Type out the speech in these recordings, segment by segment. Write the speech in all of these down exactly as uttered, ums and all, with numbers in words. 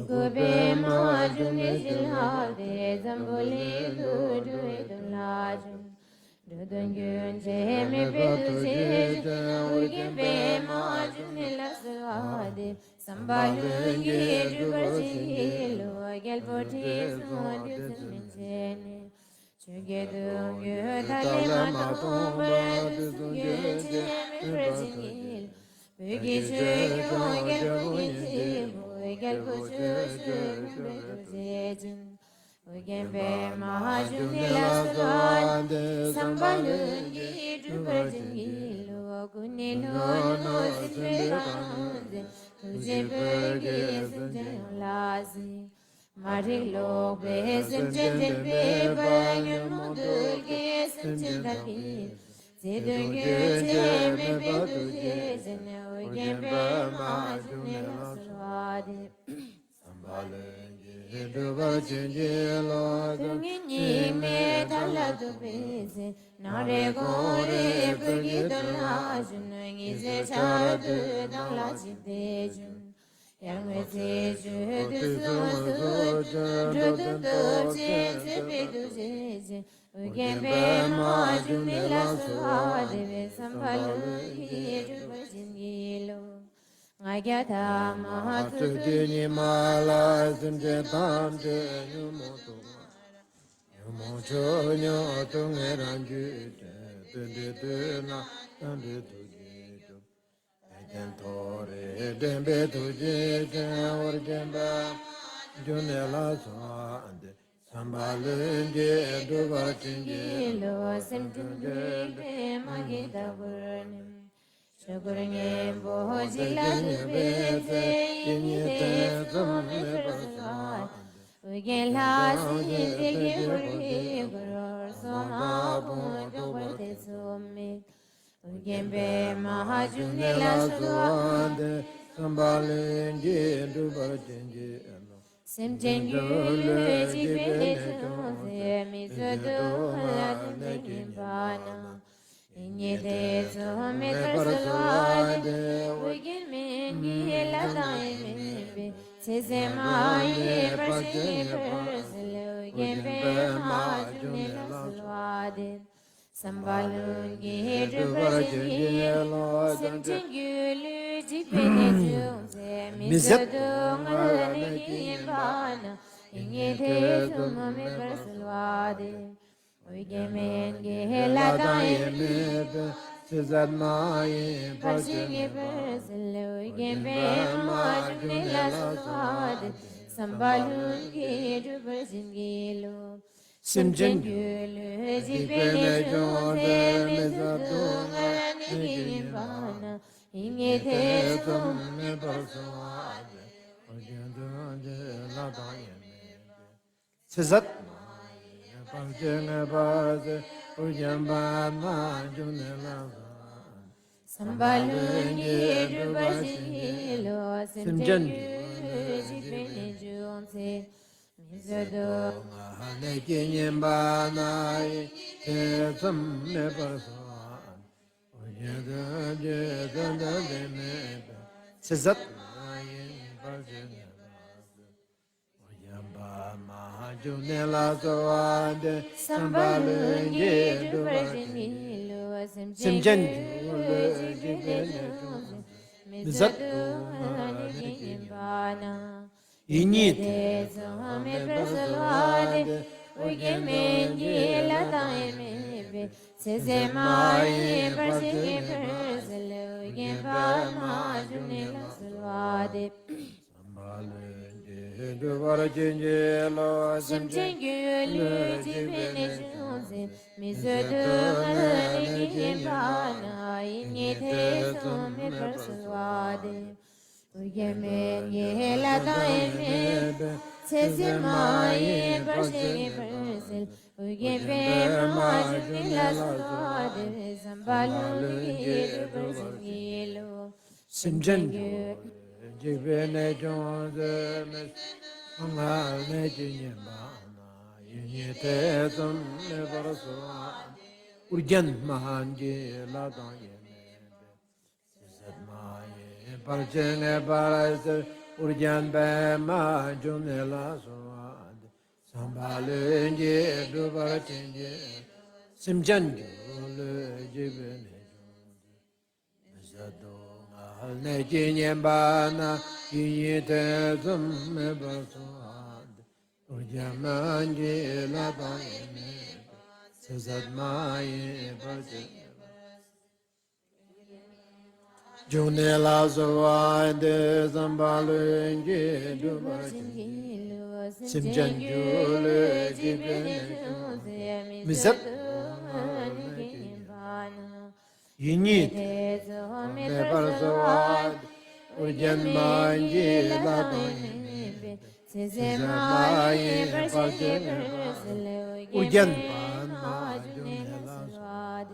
གུས་པས་མ་བྱུང་ནས་ཞི་ལྷག་སྟེ། འཛམ་བུ་གླིང་དུ་འགྲོ་བའི་དོན་ལ་བྱོན། འགྲོ་དོན་རྒྱུན་ཆད་མེད་པའི་ཐུགས་རྗེ་ཅན། ཨོ་རྒྱན་པདྨ་འབྱུང་གནས་ལ་གསོལ་བ་འདེབས། བསམ་པ་ལྷུན་གྱིས་འགྲུབ་པར་བྱིན་གྱིས་རློབས། རྒྱལ་པོ་ཁྲི་སྲོང་ལྡེའུ་བཙན་མན་ཆད་ནས། ཆོས་ཀྱི་གདུང་རྒྱུད་ཐ་སྙད་མ་མཐོང་བར། དུས་གསུམ་རྒྱུན་ཆད་མེད་པར་བྱིན་གྱིས་རློབས། བོད་ཀྱི་ཆོས་སྐྱོང་རྒྱལ་པོ་ཡེ་ཤེས་ཕུན། རྒྱལ་པོ་ཆོས་སྤྱོད་མགོན་པོའི་ཐུགས་རྗེ་ཅན། ཨོ་རྒྱན་པདྨ་འབྱུང་གནས་ལ་གསོལ་བ་འདེབས། བསམ་པ་ལྷུན་གྱིས་འགྲུབ་པར་བྱིན་གྱིས་རློབས། ཀུན་ནས་གནོད་གནོད་སེམས་ཅན་དང་མཚུངས། ཐུགས་རྗེས་བོད་ཀྱི་སེམས་ཅན་ཡོངས་ལ་གཟིགས། མ་རིག་ལོག་པའི་སེམས་ཅན་འདྲེན་པའི་དཔལ། ཉོན་མོངས་གདུལ་དཀའི་སེམས་ཅན་དག་གི་རྩེ་གདོན་རྒྱུན་ཆད་མེད་པའི་ཐུགས་རྗེ་ཅན། ཨོ་རྒྱན་པདྨ་འབྱུང་གནས་ལ་གསོལ་བ་འདེབས། བསམ་པ་ལྷུན་གྱིས་འགྲུབ་པར་བྱིན་གྱིས་རློབས། དུས་ངན་སྙིགས་མའི་མཐའ་ལ་ཐུག་པའི་ཚེ། ནམ་རེ་དགོང་རེ་བོད་ཀྱི་དོན་ལ་བྱོན། ཉི་ཟེར་འཆར་སྡུད་མདངས་ལ་ཆིབས་ཏེ་བྱོན། ཡར་ངོའི་ཚེས་བཅུའི་དུས་གསུམ་དུ་བྱོན། འགྲོ་དོན་སྟོབས་ཆེན་མཛད་པའི་ཐུགས་རྗེ་ཅན། ཨོ་རྒྱན་པདྨ་འབྱུང་གནས་ལ་གསོལ་བ་འདེབས། བསམ་པ་ལྷུན་གྱིས་འགྲུབ་པར་བྱིན་གྱིས་རློབས། ལྔ་བརྒྱ་ཐ་མ་རྩོད་དུས་ཉི་མ་ལ། སེམས་ཅན་ཐམས་ཅད་ཉོན་མོངས་དུག་ལྔ་རབ། ཉོན་མོངས་ཆོས་ཉིད་སྡུག་བསྔལ་རང་རྒྱུད་བྲལ། དེ་འདྲའི་དུས་ན་བསྟན་པའི་ཐུགས་རྒྱུད་སྒྲུབ། ལས་ཅན་མཐོ་རིས་འདྲེན་པའི་ཐུགས་རྗེ་ཅན། ཨོ་རྒྱན་པདྨ་འབྱུང་གནས་ལ་གསོལ་བ་འདེབས། བསམ་པ་ལྷུན་གྱིས་འགྲུབ་པར་བྱིན་གྱིས་རློབས། སེམས་ཅན་རྒྱུད་པའི་རྨང་གི་བདག་པོར་སྣེ། ཆོས་སྐུ་གཉན་པོ་གཅིག་ལ་བཞུགས་པའི་ཚེ། ཡིད་གཉིས་ཐེ་ཚོམ་མེད་པར་གསོལ་བ་འདེབས། ཨོ་རྒྱན་ལྷ་སྲིན་སྡེ་བརྒྱད་འཁོར་གྱིས་བསྐོར། སོག་མ་དཔུང་འགྲོགས་པར་ཐེ་ཚོམ་མེད། ཨོ་རྒྱན་པདྨ་འབྱུང་གནས་ལ་གསོལ་བ་འདེབས། བསམ་པ་ལྷུན་གྱིས་འགྲུབ་པར་བྱིན་གྱིས་རློབས། སེམས་ཅན་སྒྱུ་ལུས་འཇིག་པའི་ནད་བྱུང་ཚེ། མི་བཟོད་སྡུག་བསྔལ་ནད་ཀྱིས་ཉེན་པ་ན། ཡིད་གཉིས་ཐེ་ཚོམ་མེད་པར་གསོལ་བ་འདེབས། ཨོ་རྒྱན་སྨན་གྱི་བླ་དང་ཡས་མས་པའི། ཚེ་ཟད་མ་ཡིན་བར་ཆད་ངེས་པར་སེལ། ཨོ་རྒྱན་པདྨ་འབྱུང་གནས་ལ་གསོལ་བ་འདེབས། བསམ་པ་ལྷུན་གྱིས་འགྲུབ་པར་བྱིན་གྱིས་རློབས། སེམས་ཅན་སྒྱུ་ལུས་འཇིག་པའི་ནད་བྱུང་ཚེ། མི་བཟོད་སྡུག་བསྔལ་ནད་ཀྱིས་ཉེན་པ་ན། ཡིད་གཉིས་ཐེ་ཚོམ་མེད་པར་གསོལ་བ་འདེབས། ཨོ་རྒྱན་སྨན་གྱི་བླ་དང་ཡས་མས་པའི། ཚེ་ཟད་མ་ཡིན་བར་ཆད་ངེས་པར་སེལ། ཨོ་རྒྱན་པདྨ་འབྱུང་གནས་ལ་གསོལ་བ་འདེབས། བསམ་པ་ལྷུན་གྱིས་འགྲུབ་པར་བྱིན་གྱིས་རློབས། སེམས་ཅན་སྒྱུ་ལུས་འཇིག་པའི་ནད་བྱུང་ཚེ། མི་བཟོད་སྡུག་བསྔལ་ནད་ཀྱིས་ཉེན་པ་ན། ཡིད་གཉིས་ཐེ་ཚོམ་མེད་པར་གསོལ་བ་འདེབས། ཨོ་རྒྱན་སྨན་གྱི་བླ་དང་ཡས་མས་པའི། ཚེ་ཟད་མ་ཡིན་བར་ཆད་ངེས་པར་སེལ། ཨོ་རྒྱན་པདྨ་འབྱུང་གནས་ལ་གསོལ་བ། བསམ་པ་ལྷུན་གྱིས་འགྲུབ་པར་བྱིན་གྱིས་རློབས། སེམས་ཅན་སྒྱུ་ལུས་འཇིག་པའི་ནད་བྱུང་ཚེ། མི་བཟོད་སྡུག་བསྔལ་ནད་ཀྱིས་ཉེན་པ་ན། ཡིད་ཐེ་ཚོམ་མེད་པར་གསོལ་བ། ཨོ་རྒྱན་སྨན་གྱི་བླ་དང་ཡས་མས་པའི། ཚེ་ཟད་མ་ཡིན་བར་ཆད་ངེས་པར་སེལ། ཨོ་རྒྱན་པདྨ་འབྱུང་གནས་ལ་གསོལ་བ་འདེབས། བསམ་པ་ལྷུན་གྱིས་འགྲུབ་པར་བྱིན་གྱིས་རློབས། སེམས་ཅན་སྒྱུ་ལུས་འཇིག་པའི་ནད་བྱུང་ཚེ། མི་བཟོད་སྡུག་བསྔལ་ནད་ཀྱིས་ཉེན་པ་ན། ཡིད་གཉིས་ཐེ་ཚོམ་མེད་པར་གསོལ་བ་འདེབས། ཨོ་རྒྱན་སྨན་གྱི་བླ་དང་ཡས་མས་པའི། ཚེ་ཟད་མ་ཡིན་བར་ཆད་ངེས་པར་སེལ། ཨོ་རྒྱན་པདྨ་འབྱུང་གནས་ལ་གསོལ་བ་འདེབས། བསམ་པ་ལྷུན་གྱིས་འགྲུབ་པར་བྱིན་གྱིས་རློབས། སེམས་ཅན་སྒྱུ་ལུས་འཇིག་པའི་ནད་བྱུང་ཚེ། མི་བཟོད་སྡུག་བསྔལ་ནད་ཀྱིས་ཉེན་པ་ན། ཡིད་གཉིས་ཐེ་ཚོམ་མེད་པར་གསོལ་བ་འདེབས། ཨོ་རྒྱན་སྨན་གྱི་བླ་དང་ཡས་མས་པའི། ཚེ་ཟད་མ་ཡིན་བར་ཆད་ངེས་པར་སེལ། ཨོ་རྒྱན་པདྨ་འབྱུང་གནས་ལ་གསོལ་བ་འདེབས། བསམ་པ་ལྷུན་གྱིས་འགྲུབ་པར་བྱིན་གྱིས་རློབས། སེམས་ཅན་སྒྱུ་ལུས་འཇིག་པའི་ནད་བྱུང་ཚེ། མི་བཟོད་སྡུག་བསྔལ་ནད་ཀྱིས་ཉེན་པ་ན། ཡིད་གཉིས་ཐེ་ཚོམ་མེད་པར་གསོལ་བ། ཨོ་རྒྱན་སྨན་གྱི་བླ་དང་ཡས་མས་པའི། ཚེ་ཟད་མ་ཡིན་བར་ཆད་ངེས་པར་སེལ། ཨོ་རྒྱན་པདྨ་འབྱུང་གནས་ལ་གསོལ་བ་འདེབས། བསམ་པ་ལྷུན་གྱིས་འགྲུབ་པར་བྱིན་གྱིས་རློབས། སེམས་ཅན་སྒྱུ་ལུས་འཇིག་པའི་ནད་བྱུང་ཚེ། མི་བཟད་སྡུག་བསྔལ་ནད་ཀྱིས་ཉེན་པ་ན། ཡིད་གཉིས་ཐེ་ཚོམ་མེད་པར་གསོལ་བ་འདེབས། ཨོ་རྒྱན་སྨན་གྱི་བླ་དང་དབྱེར་མེད་པ། ཚེ་ཟད་མ་ཡིན་བར་ཆད་ངེས་པར་སེལ། འབྱུང་གནས་ལ་གསོལ་བ་འདེབས། བསམ་པ་ལྷུན་གྱིས་འགྲུབ་པར་བྱིན་གྱིས་རློབས། སེམས་ཅན་སྒྱུ་ལུས་འཇིག་པའི་ནད་བྱུང་ཚེ། མི་བཟད་སྡུག་བསྔལ་ནད་ཀྱིས་ཉེན་པ་ན། ཡིད་གཉིས་ཐེ་ཚོམ་མེད་པར་གསོལ་བ་འདེབས། ཨོ་རྒྱན་སྨན་གྱི་བླ་དང་དབྱེར་མེད་པ། ཚེ་ཟད་མ་ཡིན་བར་ཆད་ངེས་པར་སེལ། ཨོ་རྒྱན་པདྨ་འབྱུང་གནས་ལ་གསོལ་བ་འདེབས།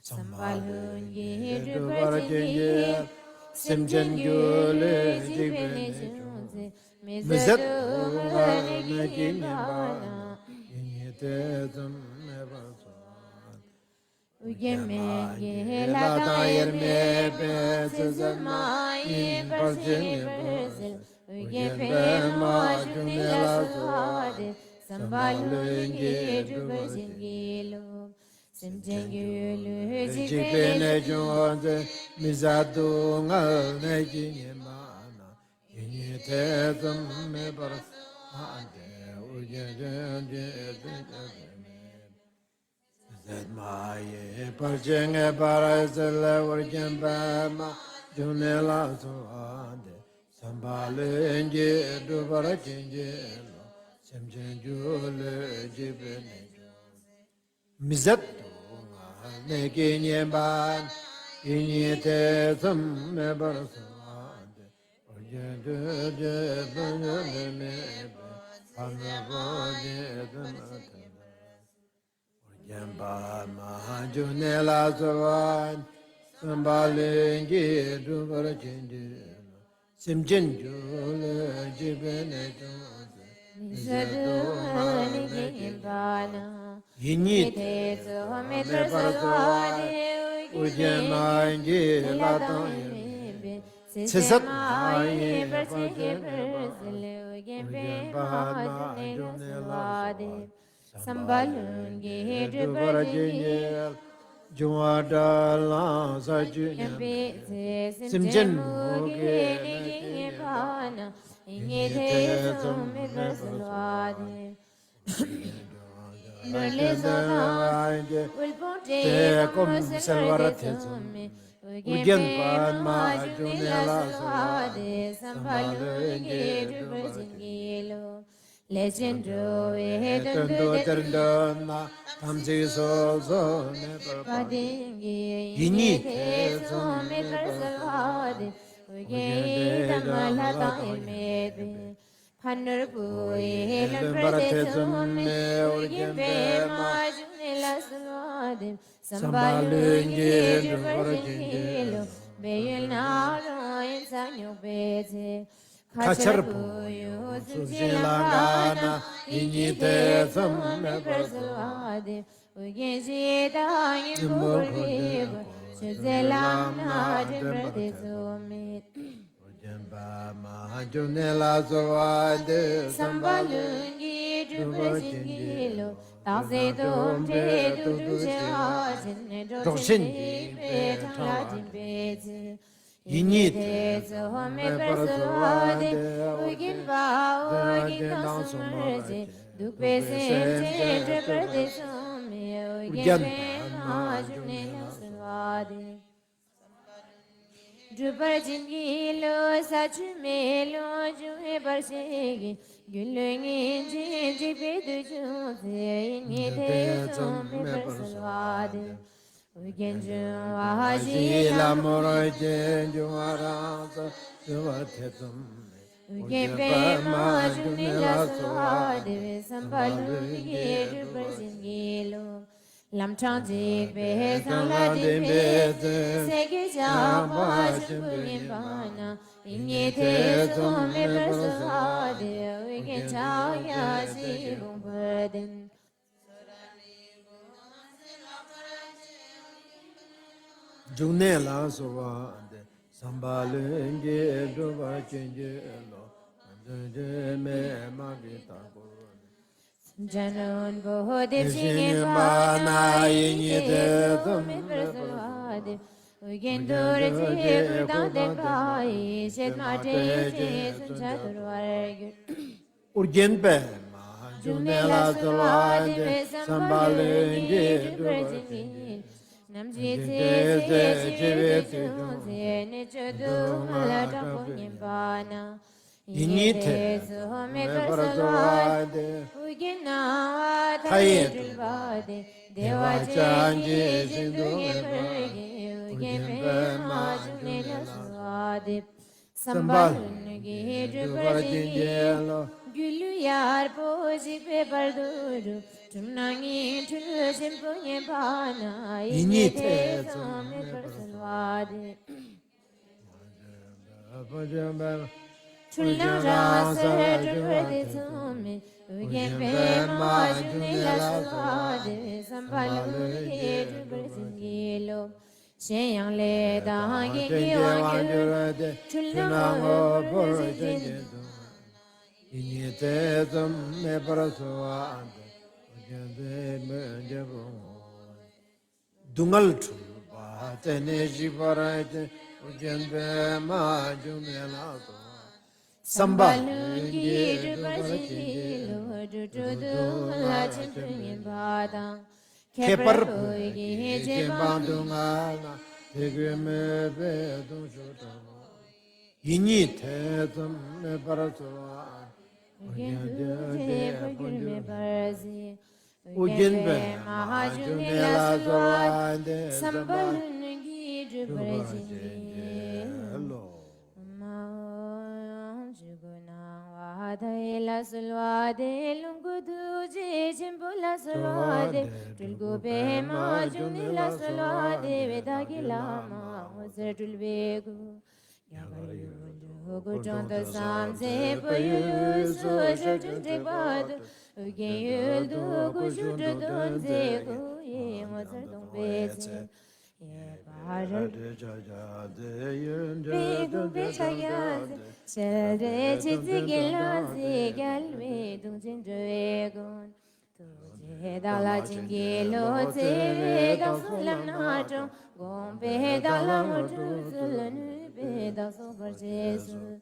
བསམ་པ་ལྷུན་གྱིས་འགྲུབ་པར་བྱིན་གྱིས་རློབས། སེམས་ཅན་སྒྱུ་ལུས་འཇིག་པའི་ནད་བྱུང་ཚེ། མི་བཟད་སྡུག་བསྔལ་ནད་ཀྱིས་ཉེན་པ་ན། ཡིད་གཉིས་ཐེ་ཚོམ་མེད་པར་གསོལ་བ་འདེབས། ཨོ་རྒྱན་སྨན་གྱི་བླ་དང་དབྱེར་མེད་པའི། ཚེ་ཟད་མ་ཡིན་བར་ཆད་ངེས་པར་སེལ། ཨོ་རྒྱན་པདྨ་འབྱུང་གནས་ལ་གསོལ་བ་འདེབས། བསམ་པ་ལྷུན་གྱིས་འགྲུབ་པར་བྱིན་གྱིས་རློབས། སེམས་ཅན་སྒྱུ་ལུས་འཇིག་པའི་ནད་བྱུང་ཚེ། མི་བཟད་སྡུག་བསྔལ་ནད་ཀྱིས་ཉེན་པ་ན། ཡིད་གཉིས་ཐེ་ཚོམ་མེད་པར་གསོལ་བ་འདེབས། ཨོ་རྒྱན་སྨན་གྱི་བླ་དང་དབྱེར་མེད་པ། ཚེ་ཟད་མ་ཡིན་བར་ཆད་ངེས་པར་སེལ། ཨོ་རྒྱན་པདྨ་འབྱུང་གནས་ལ་གསོལ་བ་འདེབས། བསམ་པ་ལྷུན་གྱིས་འགྲུབ་པར་བྱིན་གྱིས་རློབས། སེམས་ཅན་སྒྱུ་ལུས་འཇིག་པའི་ནད་བྱུང་ཚེ། མི་བཟད་སྡུག་བསྔལ་ནད་ཀྱིས་ཉེན་པ་ན། ཡིད་གཉིས་ཐེ་ཚོམ་མེད་པར་གསོལ་བ་འདེབས། ཨོ་རྒྱན་སྨན་གྱི་བླ་དང་དབྱེར་མེད་པ། ཨོ་རྒྱན་པདྨ་འབྱུང་གནས་ལ་གསོལ་བ་འདེབས། བསམ་པ་ལྷུན་གྱིས་འགྲུབ་པར་བྱིན་གྱིས་རློབས། སེམས་ཅན་སྒྱུ་ལུས་འཇིག་པའི་ནད་བྱུང་ཚེ། མི་བཟད་སྡུག་བསྔལ་ནད་ཀྱིས་ཉེན་པ་ན། ཡིད་གཉིས་ཐེ་ཚོམ་མེད་པར་གསོལ་བ་འདེབས། ཨོ་རྒྱན་སྨན་གྱི་བླ་དང་དབྱེར་མེད་པའི། ཚེ་ཟད་མ་ཡིན་བར་ཆད་ངེས་པར་སེལ། ཨོ་རྒྱན་པདྨ་འབྱུང་གནས་ལ་གསོལ་བ་འདེབས། བསམ་པ་ལྷུན་གྱིས་འགྲུབ་པར་བྱིན་གྱིས། འབྱུང་བ་དགྲར་ལངས་ས་བཅུད་ཉམས་པའི་ཚེ། སེམས་ཅན་མུ་གེའི་ནད་ཀྱིས་ཉེན་པ་ན། ཡིད་གཉིས་ཐེ་ཚོམ་མེད་པར་གསོལ་བ་འདེབས། འགྲོ་ལས་སྲོག་དང་དབུལ་ཕོངས་བཀྲེས་སྐོམ་སེལ་བར་ཐེ་ཚོམ་མེད། ཨོ་རྒྱན་པདྨ་འབྱུང་གནས་ལ་གསོལ་བ་འདེབས། བསམ་པ་ལྷུན་གྱིས་འགྲུབ་པར་བྱིན་གྱིས་རློབས། ལས་ཅན་འགྲོ་བའི་དོན་དུ་གཏེར་འདོན་ན། དམ་ཚིག་སོ་སོར་གནས་པར་བགྱི། ཡིད་གཉིས་ཐེ་ཚོམ་མེད་པར་གསོལ་བ་འདེབས། ཨོ་རྒྱན་པདྨ་བླ་དང་དབྱེར་མེད་པའི། ཕ་ནོར་བུ་ཡིས་ལོན་པར་ཐེ་ཚོམ་མེད། ཨོ་རྒྱན་པདྨ་འབྱུང་གནས་ལ་གསོལ་བ་འདེབས། བསམ་པ་ལྷུན་གྱིས་འགྲུབ་པར་བྱིན་གྱིས་རློབས། བལ་ཡུལ་ན་རོང་ཡུལ་ས་རྙོག་པའི་ཚེ། ཁ་ཆར་བུ་ཡུག་འཚུབ་ཅིང་ལང་ཀ་ན། ཡིད་གཉིས་ཐེ་ཚོམ་མེད་པར་གསོལ་བ་འདེབས། ཨོ་རྒྱན་གཞི་བདག་ཉིད་འཁོར་གྱི་སྒོ། ཆོས་མཛད་ལམ་སྣ་འདྲེན་པར་ཐེ་ཚོམ་མེད། ཨོ་རྒྱན་པདྨ་འབྱུང་གནས་ལ་གསོལ་བ་འདེབས། བསམ་པ་ལྷུན་གྱིས་འགྲུབ་པར་བྱིན་གྱིས་རློབས། སྟག་གཟིག་དོམ་དྲེད་དུག་སྦྲུལ་ཞལ་ཅན། འབྲོག་ཆེན་འཇིགས་པའི་འཕྲང་ལ་འགྲིམ་པའི་ཚེ། ཡིད་གཉིས་ཐེ་ཚོམ་མེད་པར་གསོལ་བ་འདེབས། ཨོ་རྒྱན་པདྨ་འབྱུང་གནས་དང་སྲུང་མར་བཅས། གདུག་པའི་སེམས་ཅན་སྐྲོད་པར་ཐེ་ཚོམ་མེད། ཨོ་རྒྱན་པདྨ་འབྱུང་གནས་ལ་གསོལ་བ་འདེབས། འགྲུབ་པར་བྱིན་གྱིས་རློབས། ས་ཆུ་མེ་རླུང་འབྱུང་བའི་བར་ཆད་ཀྱིས། སྒྱུ་ལུས་ངན་ཅན་འཇིག་པའི་དུས་བྱུང་ཚེ། ཡིད་གཉིས་ཐེ་ཚོམ་མེད་པར་གསོལ་བ་འདེབས། ཨོ་རྒྱན་འབྱུང་བ་བཞི་ཡི་ལྷ་མོར་བཅས། འབྱུང་བ་རང་སར་གྲོལ་བར་ཐེ་ཚོམ་མེད། ཨོ་རྒྱན་པདྨ་འབྱུང་གནས་ལ་གསོལ་བ་འདེབས། བསམ་པ་ལྷུན་གྱིས་འགྲུབ་པར་བྱིན་གྱིས་རློབས། ལམ་འཕྲང་འཇིགས་པའི་གཙང་ལ་འགྲིམ་པའི་ཚེ། སེམས་ཀྱི་ཇག་པ་ཆེན་པོས་ཉེན་པ་ན། ཡིད་གཉིས་ཐེ་ཚོམ་མེད་པར་གསོལ་བ་འདེབས། ཨོ་རྒྱན་ཕྱག་གཡས་ཞི་བའི་ཕུང་པོ་ལྡན། འབྱུང་གནས་ལ་གསོལ་བ་འདེབས། བསམ་པ་ལྷུན་གྱིས་འགྲུབ་པར་བྱིན་གྱིས་རློབས། ང་མཛོད་འདྲེན་མའི་དམག་གིས་མཐའ་བསྐོར་བ། སེམས་ཅན་བློན་པོ་དེ་བཞིན་ཉེན་པ་ན། ཡིད་གཉིས་ཐེ་ཚོམ་མེད་པར་གསོལ་བ་འདེབས། ཨོ་རྒྱན་རྡོ་རྗེའི་སྐུ་དང་ལྡན་པ་ཡི། གཤེད་མ་དྲེགས་ཅན་མཚོན་ཆ་འཐོར་བར་འགྱུར། ཨོ་རྒྱན་པདྨ་འབྱུང་གནས་ལ་གསོལ་བ་འདེབས། བསམ་པ་ལྷུན་གྱིས་འགྲུབ་པར་བྱིན་གྱིས། ནམ་ཞིག་ཚེ་ཟད་འཆི་བའི་དུས་བྱུང་ཚེ། གནད་གཅོད་སྡུག་བསྔལ་དྲག་པོས་ཉེན་པ་ན། ཡིད་གཉིས་ཐེ་ཚོམ་མེད་པར་གསོལ་བ་འདེབས། ཨོ་རྒྱན་སྣང་བ་མཐའ་ཡས་སྤྲུལ་པ་དེ། བདེ་བ་ཅན་གྱི་ཞིང་དུ་ངེས་པར་སྐྱེ། ཨོ་རྒྱན་པདྨ་འབྱུང་གནས་ལ་གསོལ་བ་འདེབས། བསམ་པ་ལྷུན་གྱིས་འགྲུབ་པར་བྱིན་གྱིས་རློབས། སྒྱུ་ལུས་ཡར་པོ་ཞིག་པའི་བར་དུ་འགྲོ། གྲུབ་སྣང་ཉིང་འཁྲུལ་ཆེན་པོས་ཉེན་པ་ན། ཡིད་གཉིས་ཐེ་ཚོམ་མེད་པར་གསོལ་བ་འདེབས། འཁྲུལ་སྣང་རང་སར་གྲོལ་བར་ཐེ་ཚོམ་མེད། ཨོ་རྒྱན་པདྨ་འབྱུང་གནས་ལ་གསོལ་བ་འདེབས། བསམ་པ་ལྷུན་གྱིས་འགྲུབ་པར་བྱིན་གྱིས་རློབས། གཞན་ཡང་ལས་དང་རྐྱེན་གྱིས་དབང་གྱུར་ཏེ། འཁྲུལ་སྣང་ངོ་བོར་འགྱུར་བའི་དུས་སུ། ཡིད་གཉིས་ཐེ་ཚོམ་མེད་པར་གསོལ་བ་འདེབས། ཨོ་རྒྱན་པདྨ་འབྱུང་གནས་ལ་གསོལ་བ་འདེབས། སྡུག་བསྔལ་འཁྲུལ་པ་རྩད་ནས་ཞིག་པར་བྱེད། ཨོ་རྒྱན་པདྨ་འབྱུང་གནས་ལ་གསོལ་བ། བསམ་པ་ལྷུན་གྱིས་འགྲུབ་པར་བྱིན་གྱིས་རློབས། འགྲོ་དྲུག་སྡུག་བསྔལ་ཆེན་པོས་ཉེན་པ་དང་། ཁྱད་པར་བོད་ཀྱི་རྗེ་འབངས་སྡུག་བསྔལ་ན། དད་གུས་མོས་པའི་གདུང་ཤུགས་དྲག་པོས། ཡིད་གཉིས་ཐེ་ཚོམ་མེད་པར་གསོལ་བ། ཨོ་རྒྱན་ཐུགས་རྗེས་འཁོར་གྱུར་མེད་པར་གཟིགས། ཨོ་རྒྱན་པདྨ་འབྱུང་གནས་ལ་གསོལ་བ་འདེབས། བསམ་པ་ལྷུན་གྱིས་འགྲུབ་པར་བྱིན་གྱིས་རློབས། ཨོཾ་ཨཱཿཧཱུྃ། ཆོས་སྐུ་སྣང་བ་མཐའ་ཡས་ལ་གསོལ་བ་འདེབས། ལོངས་སྐུ་ཐུགས་རྗེ་ཆེན་པོ་ལ་གསོལ་བ་འདེབས། སྤྲུལ་སྐུ་པདྨ་འབྱུང་གནས་ལ་གསོལ་བ་འདེབས། བདག་གི་བླ་མ་ངོ་མཚར་སྤྲུལ་པའི་སྐུ། རྒྱ་གར་ཡུལ་དུ་སྐུ་འཁྲུངས་དུས་བསམ་གཟིགས། བོད་ཡུལ་དབུས་སུ་ཞབས་དྲུང་དྲེགས་པ་དང་། ཨོ་རྒྱན་ཡུལ་དུ་སྐུ་བཞུགས་སྤྲུལ་སྟོན་མཛད། སྐུ་ཡི་ངོ་མཚར་སྟོན་པའི་ཚེ། ཡེ་ཕ་རོལ་ཏུ་ཕྱག་རྒྱ་མཛད། ཡོན་ཏན་དགོངས་པའི་ཕྱག་རྒྱ་མཛད། ཞལ་བགྲད་མཆེ་གཙིགས་དགེ་ལ་མཛད། རྒྱལ་བའི་གདུང་ཆེན་འགྲོ་བའི་མགོན། ཐུགས་རྗེས་བདག་ལ་བྱིན་གྱིས་རློབས། བརྩེ་བས་བདག་སོགས་ལམ་སྣ་དྲོངས། དགོངས་པས་བདག་ལ་དངོས་གྲུབ་སྩོལ། ནུས་པས་བདག་སོགས་བར་ཆད་སོལ།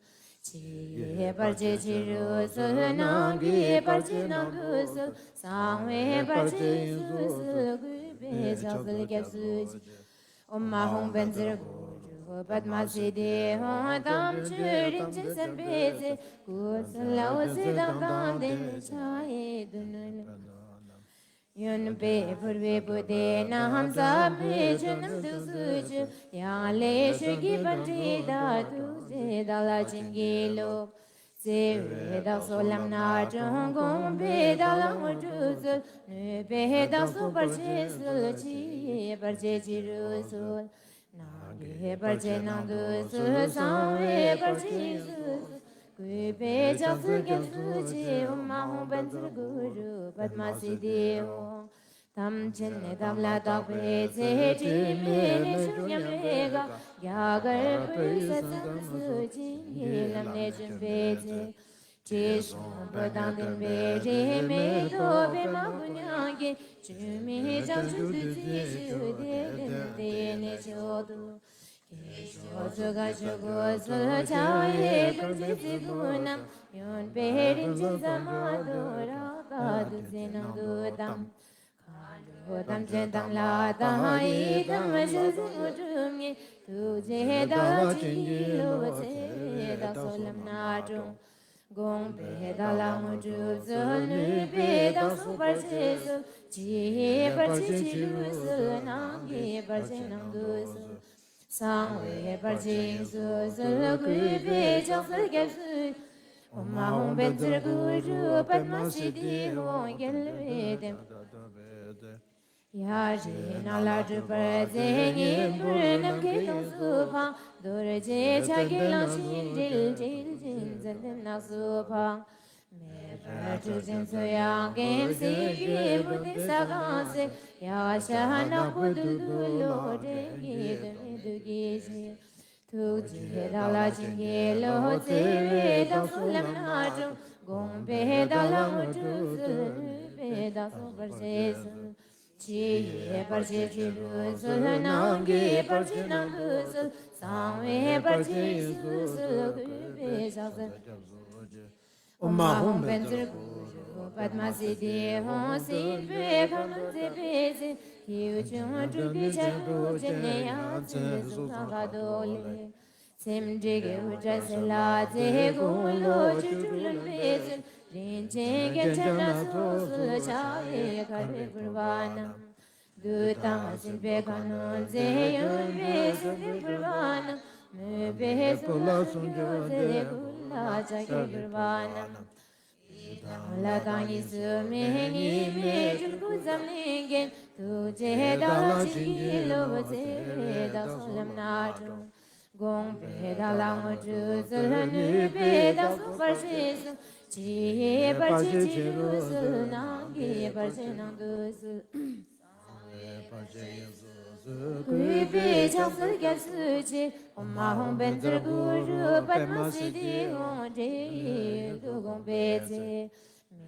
ཕྱི་ཡི་བར་ཆད་ཕྱི་རུ་སོལ། ནང་གི་བར་ཆད་ནང་དུ་སོལ། གསང་བའི་བར་ཆད་དབྱིངས་སུ་སོལ། གུས་པས་ཕྱག་འཚལ་སྐྱབས་སུ་མཆི། ཨོཾ་ཨཱཿཧཱུྃ་བཛྲ་གུ་རུ་པདྨ་སིདྡྷི་ཧཱུྃ། དམ་ཆོས་རིན་ཆེན་གསན་པའི་ཚེ། སྐུ་གསལ་ལ་འོད་ཟེར་མདངས་དང་ལྡན། ཕྱག་གཡས་གདོང་ནས། ཡོན་པདྨ་ཕུར་བུའི་སྤོས་དེ་བསྣམས། ཟབ་པའི་ཆོས་རྣམས་ཐུགས་སུ་ཆུད། ཡང་ལེ་ཤོད་ཀྱི་པཎྜི་ཏ། ཐུགས་རྗེས་བདག་ལ་བྱིན་གྱིས་རློབས། བརྩེ་བས་བདག་སོགས་ལམ་སྣ་དྲོངས། དགོངས་པས་བདག་ལ་དངོས་གྲུབ་སྩོལ། ནུས་པས་བདག་སོགས་བར་ཆད་སོལ། ཕྱི་ཡི་བར་ཆད་ཕྱི་རུ་སོལ། ནང་གི་བར་ཆད་ནང་དུ་སོལ། གསང་བའི་བར་ཆད་དབྱིངས་སུ་སོལ། གུས་པས་ཕྱག་འཚལ་སྐྱབས་སུ་མཆི། ཨོཾ་ཨཱཿཧཱུྃ་བཛྲ་གུ་རུ་པདྨ་སིདྡྷི་ཧཱུྃ། དམ་ཅན་དམ་ལ་བཏགས་པའི་ཚེ། དྲི་མེད་གནས་མཆོག་ཉམས་པའི་སྐབས། རྒྱ་གར་བོད་ས་མཚམས་སུ། བྱིན་གྱིས་བརླབས་ནས་བྱོན་པའི་ཚེ། དྲི་བསུང་སྤོས་དང་ལྡན་པའི་དྲི་མེད་ཐོད་པའི་པདྨ་དགུ་མྱང་གི། བཅོས་མིན་བྱང་ཆུབ་བདུད་རྩིའི་ཆུ། དེ་ལྟར་དེའི་གནས་མཆོག་ཏུ། སྐྱེས་མཆོག་ཚུལ་ཁ་ཆོས་སྐུ་སོལ། ཕྱག་གཡས་བར་ཆད་རྩིས་ཀྱི་རྣམས། ཡོན་པན་རིན་ཆེན་ཟ་མ་ཏོག་རཀྵ་བདུད་རྩི་ནང་དུ་བསྡམས། མཁའ་འགྲོ་དམ་ཅན་དམ་ལ་བཏགས། ཡི་དམ་ཞལ་གཟིགས་དངོས་གྲུབ་བརྙེས། ཐུགས་རྗེས་བདག་ལ་བྱིན་གྱིས་རློབས། བརྩེ་བས་བདག་སོགས་ལམ་སྣ་དྲོངས། དགོངས་པས་བདག་ལ་དངོས་གྲུབ་སྩོལ། ནུས་པས་བདག་སོགས་བར་ཆད་སོལ། ཕྱི་ཡི་བར་ཆད་ཕྱི་རུ་སོལ། ནང་གི་བར་ཆད་ནང་དུ་སོལ། གསང་བའི་བར་ཆད་དབྱིངས་སུ་སོལ། གུས་པས་ཕྱག་འཚལ་སྐྱབས་སུ། ཨོཾ་ཨཱཿཧཱུྃ་བཛྲ་གུ་རུ་པདྨ་སིདྡྷི་ཧཱུྃ། རྒྱལ་བའི་བསྟན་པ། ཡར་རྒྱས་ནགས་ལ་སྒྲུབ་པར་མཛད། གཉན་པོར་ནམ་མཁའི་མཐིལ་དུ་འཕངས། རྡོ་རྗེ་འཆང་གི་གླང་ཆེན་འདྲིལ། དྲིལ་ཅན་ཙན་དན་ནགས་སུ་འཕངས། མེ་འབར་འབྲུག་ཅན་ཚོ་ཡང་ཀེམ། སེང་གེ་བུ་དེ་ས་གང་བསྲེགས། ཡཀྴ་ནག་པོ་བདུད་འདུལ་ལོ། བྲན་གྱི་གདོན་མི་བདུད་ཀྱི་ཞི། ཐུགས་རྗེས་བདག་ལ་བྱིན་གྱིས་རློབས། བརྩེ་བས་བདག་སོགས་ལམ་སྣ་དྲོངས། དགོངས་པས་བདག་ལ་དངོས་གྲུབ་སྩོལ། གུས་པས་བདག་སོགས་བར་ཆད་སོལ། ཕྱི་ཡི་བར་ཆད་ཕྱི་རུ་སོལ། ནང་གི་བར་ཆད་ནང་དུ་སོལ། གསང་བའི་བར་ཆད་གཡས་སུ་སོལ། གུས་པས་ཕྱག་འཚལ་སྐྱབས་སུ་མཆི། ཨོཾ་ཨཱཿཧཱུྃ་བཛྲ་གུ་རུ་པདྨ་སིདྡྷི་ཧཱུྃ། སྲིད་པའི་ཁམས་ལ་མཛད་པའི་ཚེ། ཁྱེའུ་ཆུང་སྤྲུལ་པའི་ཆར་དུ་བཅས་ནས། ཡ་མཚན་གཟུགས་བཟང་ཁ་དོག་ལེགས། ཚེམས་འགྲིག་གི་དབུ་སྐྲ་སེར་ལ་མཛེས། དགུང་ལོ་བཅུ་དྲུག་ལོན་པའི་ཚུལ། རིན་ཆེན་རྒྱན་ཆ་སྣ་ཚོགས་སོལ། ཕྱག་གཡས་འཁར་བའི་སྐུར་པ་བསྣམས། བདུད་དང་སྲིན་པོའི་ཁ་གནོན་མཛད། གཡོན་པས་སྲིན་པོའི་སྐུར་པ་བསྣམས། མོས་པའི་སྲོག་ལ་སྲུང་སྐྱོབ་མཛད། སྐུ་ལ་ཕྱག་གི་སྐུར་པ་བསྣམས། ཕྱི་དང་ལྷ་དང་གཉིས་སུ་མེད། གཉིས་མེད་སྤྲུལ་སྐུ་འཛམ་གླིང་རྒྱན། ཐུགས་རྗེས་བདག་ལ་བྱིན་གྱིས་རློབས། བརྩེ་བས་བདག་སོགས་ལམ་སྣ་དྲོངས། དགོངས་པས་བདག་ལ་དངོས་གྲུབ་སྩོལ། ནུས་པས་བདག་སོགས་བར་ཆད་སོལ། ཕྱི་ཡི་བར་ཆད་ཕྱི་རུ་སོལ། ནང་གི་བར་ཆད་ནང་དུ་སོལ། གསང་བའི་བར་ཆད་གཡས་སུ་སོལ། གུས་པས་ཕྱག་འཚལ་སྐྱབས་སུ་མཆི། ཨོཾ་ཨཱཿཧཱུྃ་བཛྲ་གུ་རུ་པདྨ་སིདྡྷི་ཧཱུྃ། འདྲེ་ཡི་ཡུལ་དུ་དགོངས་པའི་ཚེ།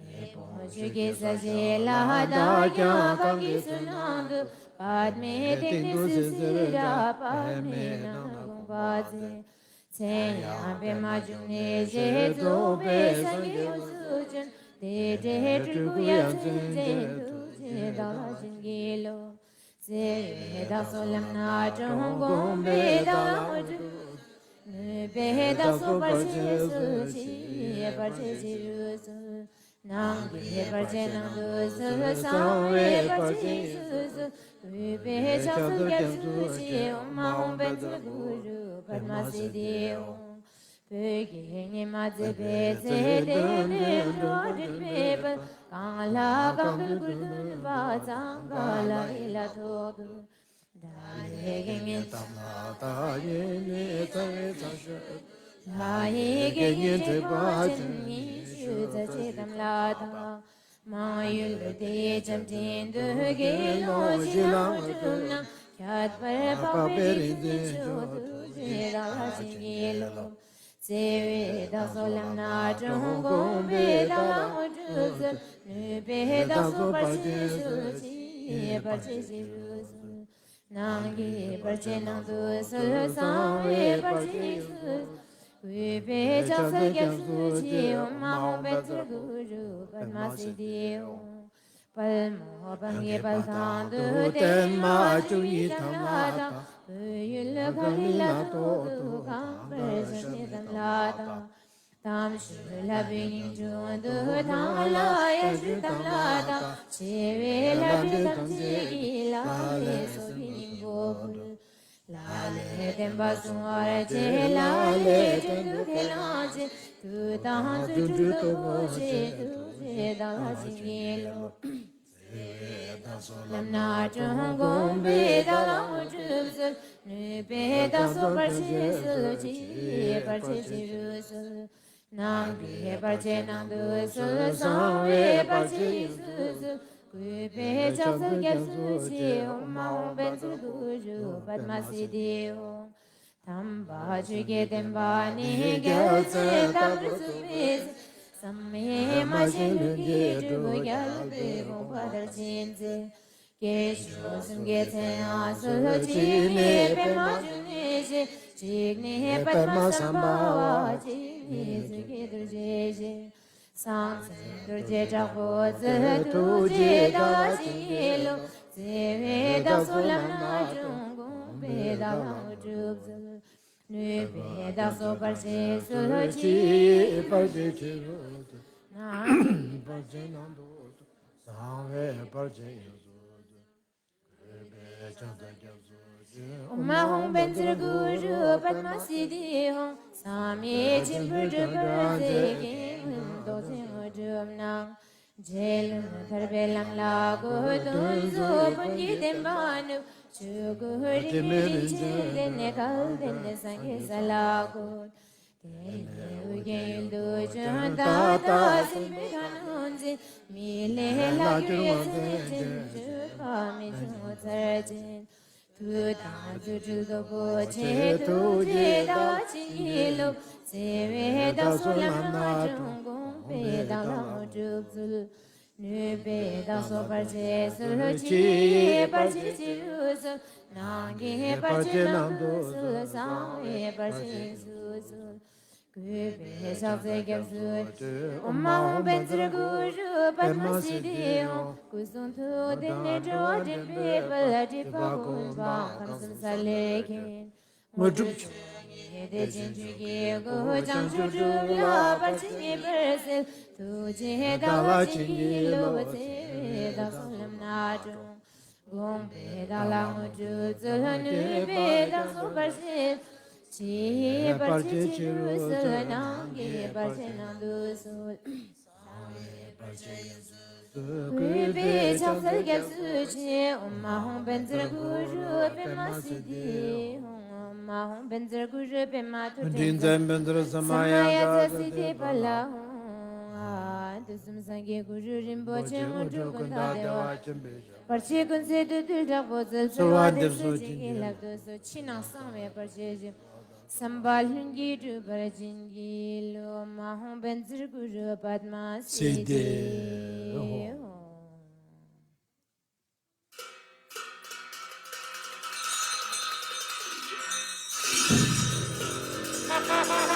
མེ་དཔུང་ཆོས་ཀྱི་ས་གཞི་ལ། བདག་ཀྱང་གང་གི་ཚུལ་སྣང་དུ། པདྨའི་སྟེང་ནས་བསིལ་བསིལ་རེག། པདྨའི་ནང་ན་དགོངས་པའི་ཚེ། མཚན་ཡང་པདྨ་འབྱུང་གནས་ཞེས། རྫོགས་པའི་སངས་རྒྱས་དངོས་སུ་བྱོན། དེ་འདྲའི་སྤྲུལ་སྐུ་ཡ་མཚན་ཅན། ཐུགས་རྗེས་བདག་ལ་བྱིན་གྱིས་རློབས། བརྩེ་བས་བདག་སོགས་ལམ་སྣ་དྲོངས། དགོངས་པས་བདག་ལ་དངོས་གྲུབ། ནུས་པས་བདག་སོགས་བར་ཆད་སོལ། ཕྱི་ཡི་བར་ཆད་ཕྱི་རུ་སོལ། ནང་གི་བར་ཆད་ནང་དུ་སོལ། གསང་བའི་བར་ཆད་གཡས་སུ་སོལ། གུས་པས་ཕྱག་འཚལ་སྐྱབས་སུ་མཆི། ཨོཾ་ཨཱཿཧཱུྃ་བཛྲ་གུ་རུ་པདྨ་སིདྡྷི་ཧཱུྃ། བོད་ཀྱི་ཉི་མ་མཛེས་པའི་ཚེ། བདེ་གནས་འགྲོ་བ་འདྲེན་པའི་དཔལ། གང་ལ་གང་འདུལ་ཀུན་སྟོན་པ། གཙང་ཁ་ལ་ཡི་ལ་ཐོག་ཏུ། དགྲ་ལྷའི་དགེ་བསྙེན་དམ་ལ་བཏགས། ཡེ་ནས་རྩ་བའི་ཚ་ཤོག་ཏུ། ལྷ་ཡི་དགེ་བསྙེན་ཐེག་པ་ཆེན། ཉི་ཤུ་རྩ་གཅིག་དམ་ལ་བཏགས། མང་ཡུལ་དེ་ཡི་བྱམས་སྤྲིན་དུ། དགེ་སློང་བཞི་ལ་དངོས་གྲུབ་གནང་། ཁྱད་པར་འཕགས་པའི་རིག་འཛིན་མཆོག་ཐུགས་རྗེས་བདག་ལ་བྱིན་གྱིས་རློབས། བརྩེ་བས་བདག་སོགས་ལམ་སྣ་དྲོངས། དགོངས་པས་བདག་ལ་དངོས་གྲུབ་སྩོལ། ནུས་པས་བདག་སོགས་བར་ཆད་སོལ། ཕྱི་ཡི་བར་ཆད་ཕྱི་རུ་སོལ། ནང་གི་བར་ཆད་ནང་དུ་སོལ། གསང་བའི་བར་ཆད་གཡས་སུ་སོལ། གུས་པས་ཕྱག་འཚལ་སྐྱབས་སུ་མཆི། ཨོཾ་ཨཱཿཧཱུྃ་བཛྲ་གུ་རུ་པདྨ་སིདྡྷི་ཧཱུྃ། དཔལ་མོ་སྤང་གི་དཔལ་ཐང་དུ། བརྟན་མ་བཅུ་གཉིས་དམ་ལ་བཏགས། བོད་ཡུལ་ག་ལི་ལ་ཐོག་ཏུ། གང་བར་ཤ་ནི་དམ་ལ་བཏགས། དམ་ཆོས་ལྷ་བུའི་ཉིང་འབྱུང་དུ། ཐང་ལྷ་དབྱར་ཆོས་དམ་ལ་བཏགས། ཆེ་བའི་ལྷ་འདྲེ་ཐམས་ཅད་ཀྱིས། ལ་ལས་གསོ་བའི་སྙིང་པོ་ཕུལ། ལ་ལས་བསྟན་པ་སྲུང་བར་བྱེད། ལ་ལས་བྲན་དུ་ཁས་བླངས་བྱེད། བདུད་དང་བརྩོན་འགྲུས་སྟོབས་པོ་ཆེ། ཐུགས་རྗེས་བདག་ལ་བྱིན་གྱིས་རློབས། བརྩེ་བས་བདག་སོགས་ལམ་སྣ་དྲོངས། དགོངས་པས་བདག་ལ་དངོས་གྲུབ་སྩོལ། ནུས་པས་བདག་སོགས་བར་ཆད་སོལ། ཕྱི་ཡི་བར་ཆད་ཕྱི་རུ་སོལ། ནང་གི་བར་ཆད་ནང་དུ་སོལ། གསང་བའི་བར་ཆད་གཡས་སུ་སོལ། གུས་པས་ཕྱག་འཚལ་སྐྱབས་སུ་མཆི། ཨོཾ་ཨཱཿཧཱུྃ་བཛྲ་གུ་རུ་པདྨ་སིདྡྷི་ཧཱུྃ། དམ་པ་ཆོས་ཀྱི་བསྟན་པ་ནི། རྒྱལ་མཚན་ལྟ་བུར་བཙུགས་པའི་ཚེ། བསམ་ཡས་མ་ཞེན་ལྷུན་གྱིས་གྲུབ། རྒྱལ་བའི་དགོངས་པ་མཐར་ཕྱིན་ཚེ། སྐྱེས་མཆོག་གསུམ་གྱི་མཚན་ཡང་གསོལ། གཅིག་ནི་པདྨ་འབྱུང་གནས་ཞེས། གཅིག་ནི་པདྨ་སམྦྷ་ཝ། གཅིག་ནི་རྫོགས་པའི་རྡོ་རྗེ་ཞེས། གསང་མཚན་རྡོ་རྗེ་དྲག་པོ་སྩོལ། ཐུགས་རྗེས་བདག་ལ་བྱིན་གྱིས་རློབས། བརྩེ་བས་བདག་སོགས་ལམ་སྣ་དྲོངས། དགོངས་པས་བདག་ལ་དངོས་གྲུབ་སྩོལ། ནུས་པས་བདག་སོགས་བར་ཆད་སོལ། ཕྱི་ཡི་བར་ཆད་ཕྱི་རུ་སོལ། ནང་གི་བར་ཆད་ནང་དུ་སོལ། གསང་བའི་བར་ཆད་གཡས་སུ་སོལ། གུས་པས་ཕྱག་འཚལ་སྐྱབས་སུ་མཆི། ཨོཾ་ཨཱཿཧཱུྃ་བཛྲ་གུ་རུ་པདྨ་སིདྡྷི་ཧཱུྃ། བསམ་ཡས་མཆིམས་ཕུ་སྒྲུབ་པར་མཛད། རྒྱལ་བའི་རྡོ་རྗེ་དངོས་གྲུབ་གནང་། རྗེ་བློན་ཐར་པའི་ལམ་ལ་བཀོད། གདོན་གཟུགས་དཔུང་གི་བསྟན་པ་བསྣུབས། ཆོས་སྐུ་རིས་མེད་རིན་ཆེན་གདན་ནས། སྐལ་ལྡན་སངས་རྒྱས་ས་ལ་བཀོད། དེ་ནས་ཨོ་རྒྱན་ཡུལ་དུ་བྱོན། ད་ལྟ་སྲིད་པའི་ཁ་གནོན་མཛད། མི་ལས་ལྷག་གྱུར་ཡ་མཚན་ཅན། སྤྱོད་པ་རྨད་བྱུང་ངོ་མཚར་ཅན། མཐུ་དང་རྫུ་འཕྲུལ་སྟོབས་པོ་ཆེ། ཐུགས་རྗེས་བདག་བྱིན་གྱིས་རློབས། བརྩེ་བས་བདག་སོགས་ལམ་སྣ་དྲོངས། དགོངས་པས་བདག་ལ་དངོས་གྲུབ་སྩོལ། ནུས་པས་བདག་སོགས་བར་ཆད་སོལ། ཕྱི་ཡི་བར་ཆད་ཕྱི་རུ་སོལ། ནང་གི་བར་ཆད་ནང་དུ་སོལ། གསང་བའི་བར་ཆད་གསུམ་སོལ། གུས་པས་ཕྱག་འཚལ་སྐྱབས་སུ་མཆི། ཨོཾ་མ་ཧཱུྃ་བཛྲ་གུ་རུ་པདྨ་སིདྡྷི་ཧཱུྃ། སྐུ་གསུང་ཐུགས་ལྡན་ནས་འགྲོ་བ་འདྲེན་པའི་དཔལ། སྒྲིབ་པ་ཀུན་སྤངས་ཁམས་གསུམ་ས་ལེ་མཁྱེན། དངོས་གྲུབ་ཆོས་ཉིད་བདེ་ཆེན་ཆོས་ཀྱི་སྐུ། བྱང་ཆུབ་སྒྲུབ་ལ་བར་ཆད་ངེས་པར་སེལ། ཐུགས་རྗེས་བདག་ལ་བྱིན་གྱིས་རློབས། བརྩེ་བས་བདག་སོགས་ལམ་སྣ་དྲོངས། དགོངས་པས་བདག་ལ་དངོས་གྲུབ་སྩོལ། ནུས་པས་བདག་སོགས་བར་ཆད། ཕྱི་ཡི་བར་ཆད་ཕྱི་རུ་སོལ། ནང་གི་བར་ཆད་ནང་དུ་སོལ། གུས་པས་ཕྱག་འཚལ་སྐྱབས་སུ་མཆི། ཨོཾ་མ་ཧཱུྃ་བཛྲ་གུ་རུ་པདྨ་སིདྡྷི་ཧཱུྃ། ཨོཾ་མ་ཧཱུྃ་བཛྲ་གུ་རུ་པདྨ་ཐོད་ཕྲེང་རྩལ། བཛྲ་ས་མ་ཡ་ཛ་སིདྡྷི་ཕ་ལ་ཧཱུྃ། དུས་གསུམ་སངས་རྒྱས་གུ་རུ་རིན་པོ་ཆེ། དངོས་གྲུབ་ཀུན་བདག་བདེ་བ་ཅན་པའི་ཞིང་། བར་ཆད་ཀུན་སེལ་བདུད་འདུལ་དྲག་པོའི་ཚུལ། གསོལ་བ་འདེབས་སོ་བྱིན་གྱིས་བརླབ་ཏུ་གསོལ། ཕྱི་ནང་གསང་བའི་བར་ཆད་ཞི། བསམ་པ་ལྷུན་གྱིས་གྲུབ་པར་བྱིན་གྱིས་རློབས། མ་ཧཱུྃ་བཛྲ་གུ་རུ་པདྨ་སིདྡྷི་ཧཱུྃ།